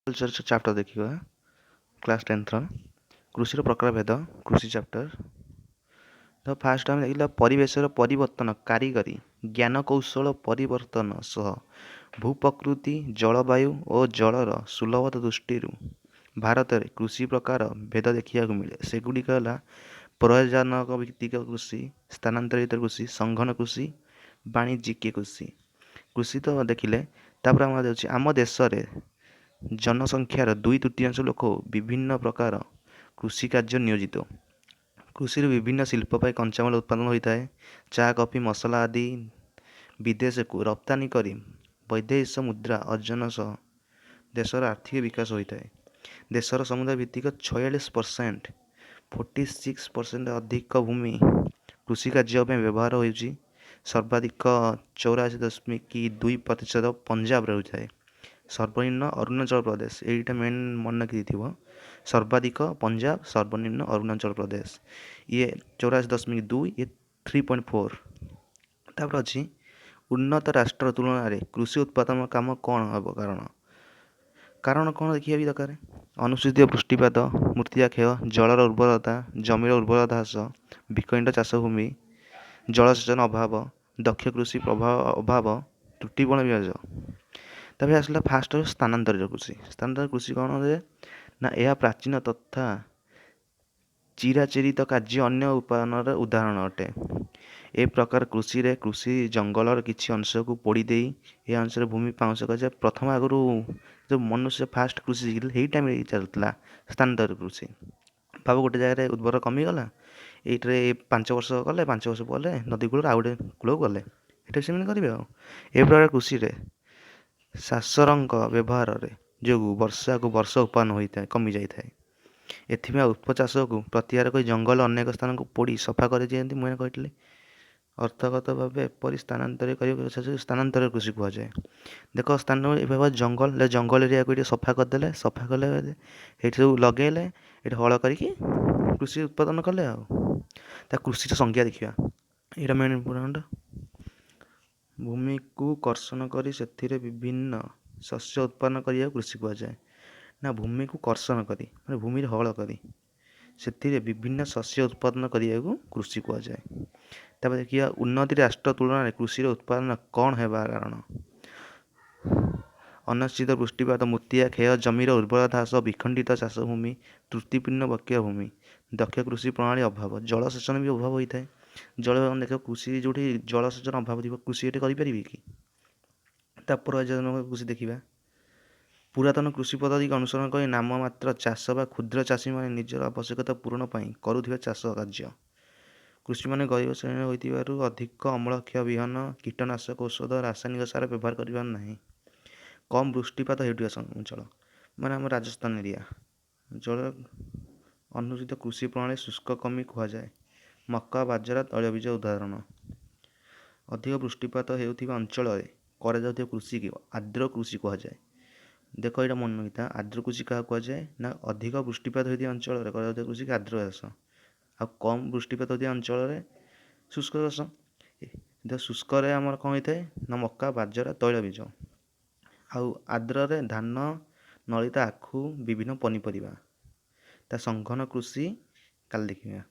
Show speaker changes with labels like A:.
A: Agriculture chapter ଦେଖିବା, class 10ର କୃଷିର ପ୍ରକାର ଭେଦ, କୃଷି ଚାପ୍ଟର। ତ ଫାଷ୍ଟ ଆମେ ଦେଖିଲା, ପରିବେଶର ପରିବର୍ତ୍ତନ, କାରିଗରୀ ଜ୍ଞାନକୌଶଳ ପରିବର୍ତ୍ତନ ସହ ଭୂପ୍ରକୃତି, ଜଳବାୟୁ ଓ ଜଳର ସୁଲଭତା ଦୃଷ୍ଟିରୁ ଭାରତରେ କୃଷି ପ୍ରକାର ଭେଦ ଦେଖିବାକୁ ମିଳେ। ସେଗୁଡ଼ିକ ହେଲା ପ୍ରୟୋଜନ ଭିତ୍ତିକ କୃଷି, ସ୍ଥାନାନ୍ତରିତ କୃଷି, ସଂଘନ କୃଷି, ବାଣିଜ୍ୟିକ କୃଷି। କୃଷି ତ ଦେଖିଲେ। ତାପରେ ଆମର ଯାଉଛି, ଆମ ଦେଶରେ ଜନସଂଖ୍ୟାର 2/3 ଲୋକ ବିଭିନ୍ନ ପ୍ରକାର କୃଷି କାର୍ଯ୍ୟ ନିୟୋଜିତ। କୃଷିରୁ ବିଭିନ୍ନ ଶିଳ୍ପ ପାଇଁ କଞ୍ଚାମାଲ ଉତ୍ପାଦନ ହୋଇଥାଏ। ଚା, କଫି, ମସଲା ଆଦି ବିଦେଶକୁ ରପ୍ତାନୀ କରି ବୈଦେଶିକ ମୁଦ୍ରା ଅର୍ଜନ ସହ ଦେଶର ଆର୍ଥିକ ବିକାଶ ହୋଇଥାଏ। ଦେଶର ସମୁଦାୟ ଭିତ୍ତିକ 46%, 46% ଅଧିକ ଭୂମି କୃଷି କାର୍ଯ୍ୟ ପାଇଁ ବ୍ୟବହାର ହେଉଛି। ସର୍ବାଧିକ 84.2% ପଞ୍ଜାବରେ ହୋଇଥାଏ, ସର୍ବନିମ୍ନ ଅରୁଣାଚଳ ପ୍ରଦେଶ। ଏଇଟା ମେନ୍ ମନେ ରଖିଦେଇଥିବ, ସର୍ବାଧିକ ପଞ୍ଜାବ, ସର୍ବନିମ୍ନ ଅରୁଣାଚଳ ପ୍ରଦେଶ। ଇଏ 84.2, ଇଏ 3.4। ତାପରେ ଅଛି, ଉନ୍ନତ ରାଷ୍ଟ୍ର ତୁଳନାରେ କୃଷି ଉତ୍ପାଦନ କାମ କ'ଣ ହେବ? କାରଣ କ'ଣ ଦେଖିବା ବି ଦରକାର। ଅନୁସୂଚିତ ବୃଷ୍ଟିପାତ, ମୃତ୍ତିକା କ୍ଷୟ, ଜଳର ଉର୍ବରତା, ଜମିର ଉର୍ବରତା ହ୍ରାସ, ବିଖଣ୍ଡିତ ଚାଷଭୂମି, ଜଳସେଚନ ଅଭାବ, ଦକ୍ଷ କୃଷି ପ୍ରଭାବ ଅଭାବ, ତ୍ରୁଟିପୂର୍ଣ୍ଣ ବିଭାଜ। ତାପରେ ଆସିଲା ଫାଷ୍ଟ ସ୍ଥାନାନ୍ତରିତ କୃଷି। ସ୍ଥାନାନ୍ତରିତ କୃଷି କ'ଣ ନା, ଏହା ପ୍ରାଚୀନ ତଥା ଚିରାଚରିତ କାର୍ଯ୍ୟ ଅନ୍ୟ ଉପାଦାନର ଉଦାହରଣ ଅଟେ। ଏ ପ୍ରକାର କୃଷିରେ କୃଷି ଜଙ୍ଗଲର କିଛି ଅଂଶକୁ ପୋଡ଼ି ଦେଇ ଏ ଅଂଶରେ ଭୂମି ପାଉଁଶ କରାଯାଏ। ପ୍ରଥମ ଆଗରୁ ଯେଉଁ ମନୁଷ୍ୟ ଫାଷ୍ଟ କୃଷି ଶିଖିଥିଲେ, ସେଇ ଟାଇମ୍ରେ ଚାଲୁଥିଲା ସ୍ଥାନାନ୍ତରିତ କୃଷି। ଭାବ, ଗୋଟେ ଜାଗାରେ ଉର୍ବର କମିଗଲା, ଏଇଥିରେ 5 ବର୍ଷ କଲେ, 5 ବର୍ଷ ପରେ ନଦୀ କୂଳରୁ ଆଉ ଗୋଟେ କୂଳକୁ ଗଲେ, ଏଇଟା ସେମିତି କରିବେ। ଆଉ ଏ ପ୍ରକାର କୃଷିରେ ସାରଙ୍କ ବ୍ୟବହାରରେ ଯୋଗୁଁ ବର୍ଷକୁ ବର୍ଷ ଉତ୍ପାଦନ ହୋଇଥାଏ, କମିଯାଇଥାଏ। ଏଥିପାଇଁ ଉପଚାଷକୁ ପ୍ରତିହାର କରି ଜଙ୍ଗଲ ଅନେକ ସ୍ଥାନକୁ ପୋଡ଼ି ସଫା କରିଦିଅନ୍ତି। ମୁଁ କହିଥିଲି, ଅର୍ଥଗତ ଭାବେ ଏପରି ସ୍ଥାନାନ୍ତର କରିବାକୁ ସ୍ଥାନାନ୍ତର କୃଷି କୁହାଯାଏ। ଦେଖ, ସ୍ଥାନ ଏବେ ଜଙ୍ଗଲ ଜଙ୍ଗଲ ଏରିଆକୁ ଏଠି ସଫା କରିଦେଲେ, ସଫା କଲେ, ଏଇଠି ସବୁ ଲଗେଇଲେ, ଏଠି ହଳ କରିକି କୃଷି ଉତ୍ପାଦନ କଲେ। ଆଉ ତା କୃଷିର ସଂଜ୍ଞା ଦେଖିବା, ଏଇଟା ମେନ୍ ଇମ୍ପୋର୍ଟାଣ୍ଟ। ଭୂମିକୁ କର୍ଷଣ କରି ସେଥିରେ ବିଭିନ୍ନ ଶସ୍ୟ ଉତ୍ପାଦନ କରିବାକୁ କୃଷି କୁହାଯାଏ। ନା, ଭୂମିକୁ କର୍ଷଣ କରି, ମାନେ ଭୂମିରେ ହଳ କରି ସେଥିରେ ବିଭିନ୍ନ ଶସ୍ୟ ଉତ୍ପାଦନ କରିବାକୁ କୃଷି କୁହାଯାଏ। ତାପରେ ଦେଖିବା, ଉନ୍ନତି ରାଷ୍ଟ୍ର ତୁଳନାରେ କୃଷିର ଉତ୍ପାଦନ କ'ଣ ହେବା କାରଣ? ଅନିଶ୍ଚିତ ବୃଷ୍ଟିପାତ, ମୃତ୍ତିକା କ୍ଷୟ, ଜମିର ଉର୍ବରତା ହ୍ରାସ, ବିଖଣ୍ଡିତ ଚାଷଭୂମି, ତ୍ରୁଟିପୂର୍ଣ୍ଣ ବକ୍ରିୟ ଭୂମି, ଦକ୍ଷ କୃଷି ପ୍ରଣାଳୀ ଅଭାବ, ଜଳସେଚନ ବି ଅଭାବ ହୋଇଥାଏ। ଜଳ ଦେଖିବ, କୃଷି ଯେଉଁଠି ଜଳସେଚନ ଅଭାବ ଥିବ, କୃଷି ଏଠି କରିପାରିବେ କି? ତା କୃଷି ଦେଖିବା। ପୁରାତନ କୃଷି ପଦ୍ଧତିକୁ ଅନୁସରଣ କରି ନାମମାତ୍ର ଚାଷ ବା କ୍ଷୁଦ୍ର ଚାଷୀମାନେ ନିଜର ଆବଶ୍ୟକତା ପୂରଣ ପାଇଁ କରୁଥିବା ଚାଷ କାର୍ଯ୍ୟ। କୃଷିମାନେ ଗରିବ ଶ୍ରେଣୀର ହୋଇଥିବାରୁ ଅଧିକ ଅମଳକ୍ଷମ ବିହନ, କୀଟନାଶକ ଔଷଧ, ରାସାୟନିକ ସାର ବ୍ୟବହାର କରିପାରୁ ନାହିଁ। କମ୍ ବୃଷ୍ଟିପାତ ହେଉଥିବା ଅଞ୍ଚଳ, ମାନେ ଆମ ରାଜସ୍ଥାନ ଏରିଆ ଅଞ୍ଚଳ, ଅନୁଚିତ କୃଷି ପ୍ରଣାଳୀ ଶୁଷ୍କ କମି କୁହାଯାଏ। ମକା, ବାଜରା, ତୈଳବୀଜ ଉଦାହରଣ। ଅଧିକ ବୃଷ୍ଟିପାତ ହେଉଥିବା ଅଞ୍ଚଳରେ କରାଯାଉଥିବା କୃଷିକି ଆର୍ଦ୍ର କୃଷି କୁହାଯାଏ। ଦେଖ, ଏଇଟା ମନେ ରଖିଥା। ଆର୍ଦ୍ର କୃଷି କାହାକୁ କୁହାଯାଏ ନା, ଅଧିକ ବୃଷ୍ଟିପାତ ହେଉଥିବା ଅଞ୍ଚଳରେ କରାଯାଉଥିବା କୃଷିକି ଆର୍ଦ୍ର ଚାଷ, ଆଉ କମ୍ ବୃଷ୍ଟିପାତ ହେଉଥିବା ଅଞ୍ଚଳରେ ଶୁଷ୍କ ଚାଷ। ଶୁଷ୍କରେ ଆମର କ'ଣ ହେଇଥାଏ ନା, ମକା, ବାଜରା, ତୈଳବୀଜ, ଆଉ ଆର୍ଦ୍ରରେ ଧାନ, ନଳିତା, ଆଖୁ, ବିଭିନ୍ନ ପନିପରିବା। ତା ସଂଘନ କୃଷି କାଲି ଦେଖିବା।